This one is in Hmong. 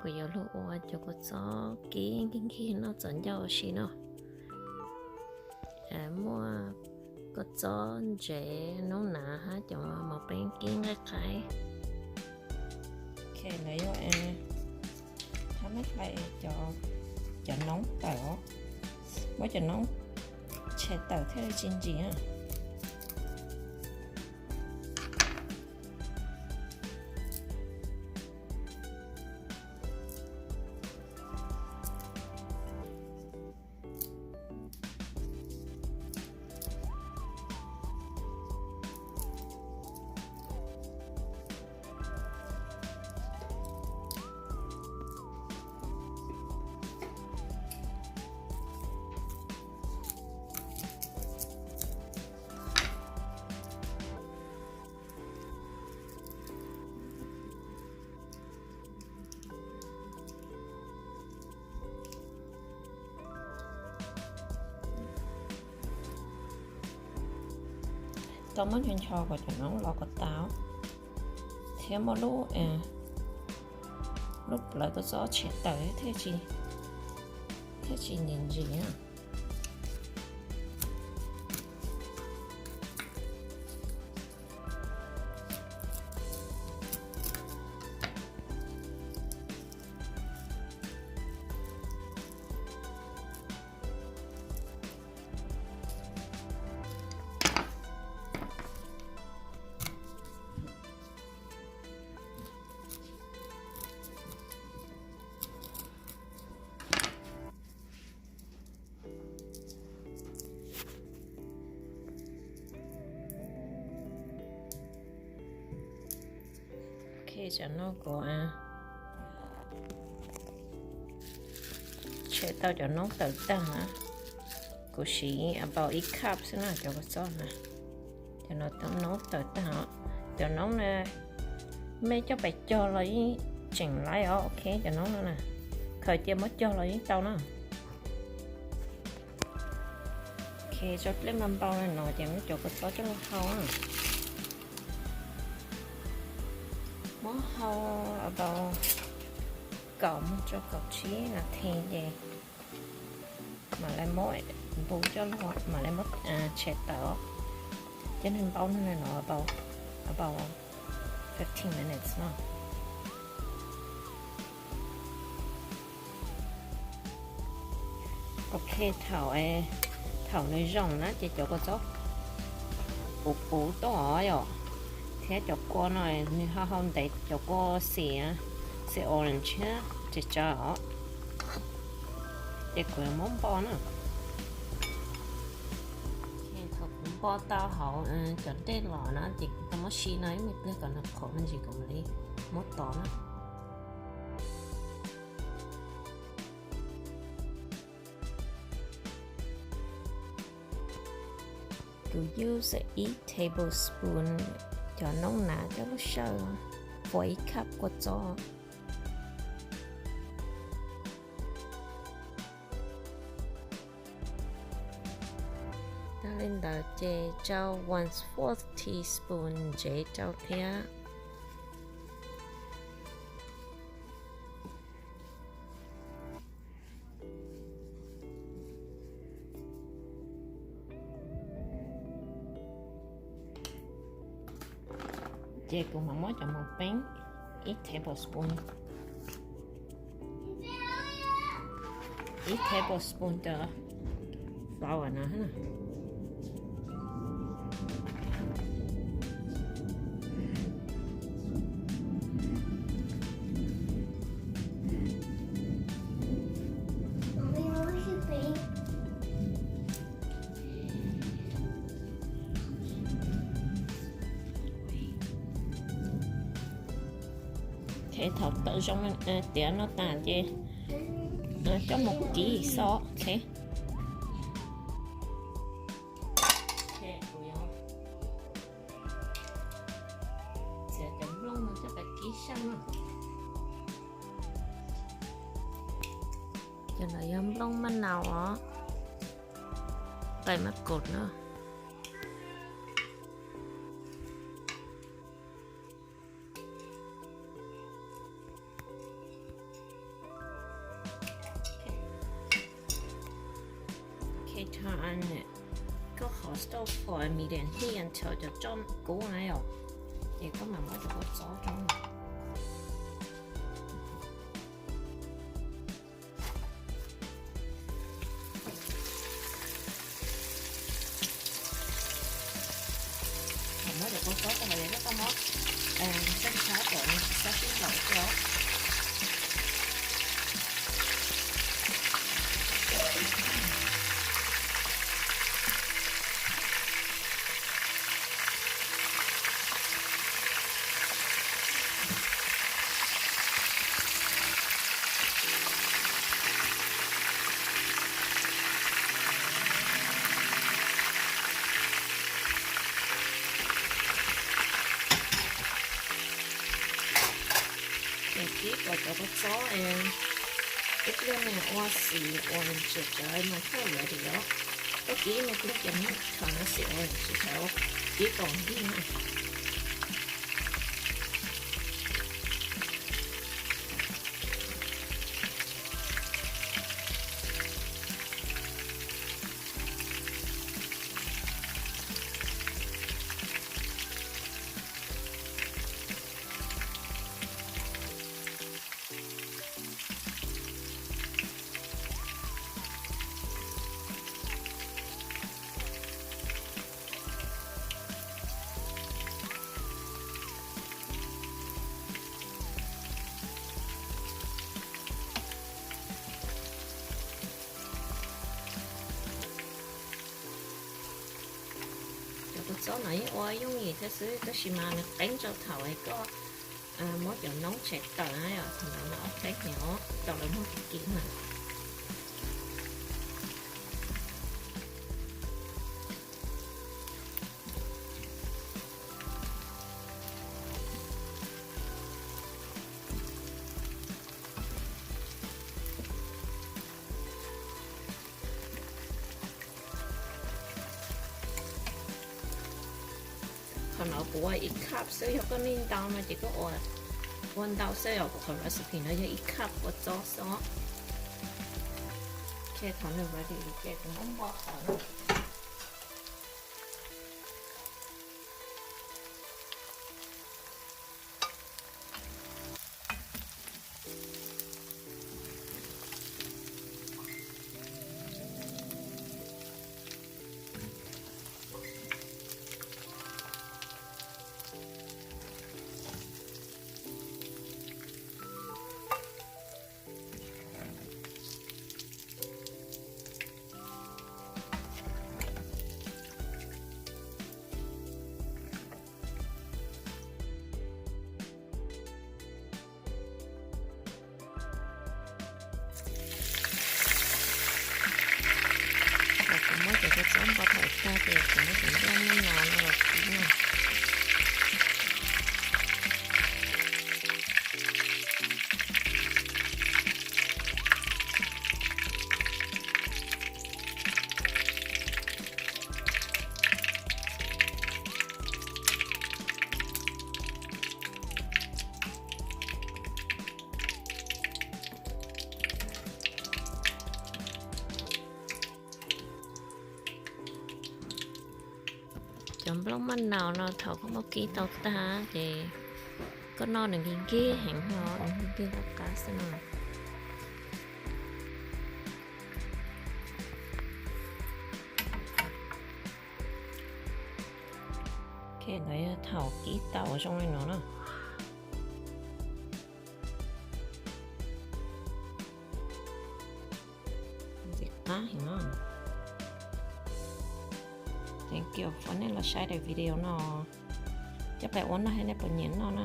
Kuv yuav luag ua cov kua txob kib nkig nkig noj txaus ncauj ua si no. Muaj kua txob ntsev, noob nav hab cov mos peeb kib nqaij qaib. Ok, lawv yuav thab nqaij qaib cov noob tawm, muab cov noob tshem tawm thiaj li tsis ntsim na. Tau muab ncho ncho kom cov noob los kom tas, thiab muab lub, lub plawv kua txob tshem tawm thiaj tsis ntsim ntsim na. Ok, tam no kuv tshem tau cov noob tawm tag na. Kuv siv about ib cup xwb na cov kua txob na. Cov no tau noob tawm tag os. Cov noob na, mej coj pais cog los yeej tseem laib os. Ok, cov noob no na, khaws cia muab cog los yeej tau na. Ok, tso dlej npau npau li no ces muab cov kua txob coj los hau na. Muab hau about kaum mus rau kaum tsib nas this ces mam li muab npu coj los, mam li muab tshem tawm. Cov neeg npau no li no about fifteen minutes no. Ok, thaum, thaum nws zoo na ces cov kua txob puv puv tuaj os yom, thiab cov kua no nws ho hau ntev, cov kua xim, xim orange thiab tsis tsaws os. Ces kuv yuav muab npo na. Thaum kuv npo tau hauv cov dej los na ces kuv tau muab si no ib me pliag kom nws qhuav me ntsis kuv mam li muab tov na. Kuv use ib tablespoon cov noob nav coj lub sawj, puas ib cup kua txob. Tag li ntawd ces rau one fourth teaspoon ntsev rau thiab. Ces kuv mam muab cov mos peeb ib tablespoon, ib tablespoon cov flour no. Thaum tawm zoo tiav no tas ces coj mus kib xwb. Txiav cov nplooj no coj pais kib sab na. Cov no yog nplooj maj nau os, nqaij mab kaus na. Koj qhov stove for a medium heat until cov tsob kub na yom, ces koj mam muab cov kua txob rau. Thaum muab cov kua txob rau los yog koj muab tseej sab kom nws tsis txhob sib ntaus thiab. Ces kib kom cov kua txob es ib pliag nws ua xim uas ntsia cov mas koj yuav li os. Koj kib me pliag ces nws kho no xim uas ntsia cov kib kom nkig na. Cov kua txob no yeej ua yooj yim thiab xwb, tab sis mas nws qeeb rau thaum koj muab cov noob tshem tawm na, thaum ntawd no ob peb hnub tau lawv muag kim kim na. Qhov no kuv ua ib cup xwb, yog koj nej ntau no ces koj ua ntau xwb os, kuv qhov recipe no yog ib cup kua txob xwb. Ok, thaum nws ready ces kuv muab npo qhov no. Thaum kuv muab cov kua txob npo tawm tag ces kuv muab cov nplooj maj nau no los kib na. Cov nplooj maj nau no thaum koj muab kib tau tag ces koj noj nws nkig nkig heev no, nws nkig nkig qab qab xwb no. Ok, ntawd yog thaum kib tau ua zoo li no na. Ntxim qab heev no. Thank you for nej los saib daim video no. Coj pais ua noj thiab nej puas nyiam noj na.